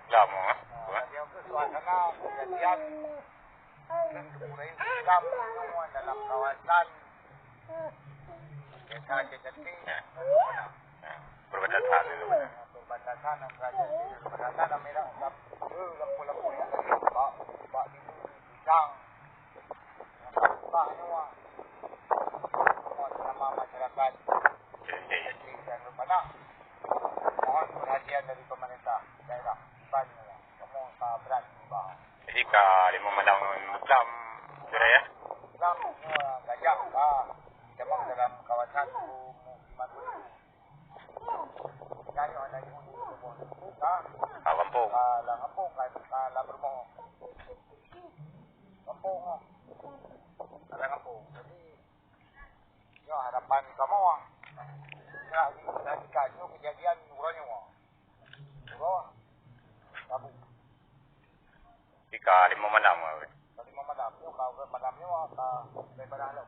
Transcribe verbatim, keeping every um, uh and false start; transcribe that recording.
Lama, eh? Suasana kejadian dan kebudayaan Islam semua dalam kawasan desa Ceketi. Perbatasan itu. Perbatasan antara Ceketi dan perbatasan Amirah, eh, lampu-lampu yang ada bak, bak pintu pisang. Yang tak nyawa. Semua nama masyarakat Ceketi dan Rupanak. Mohon perhatian dari pemerintah daerah. Ban nyawa. Kamu tak berat nyawa. Jadi ka lima malam, malam, Suraya? Malam nyawa gajah ka. Memang dalam kawasan pemukiman penduduk. Dari orang lain pun di kampung. Ka. Ka kampung. Ka lam kampung, ka, ka lam rumah. Kampung, ah. Ka lam kampung. Jadi, ya, harapan kamoe, ah. Ya, di, di, di, kejadian uroe nyoe. Uroe Rabu. Jadi ka lima malam, ah. Ka lima malam. Nyoe ka malam nyoe, ka daripada malam.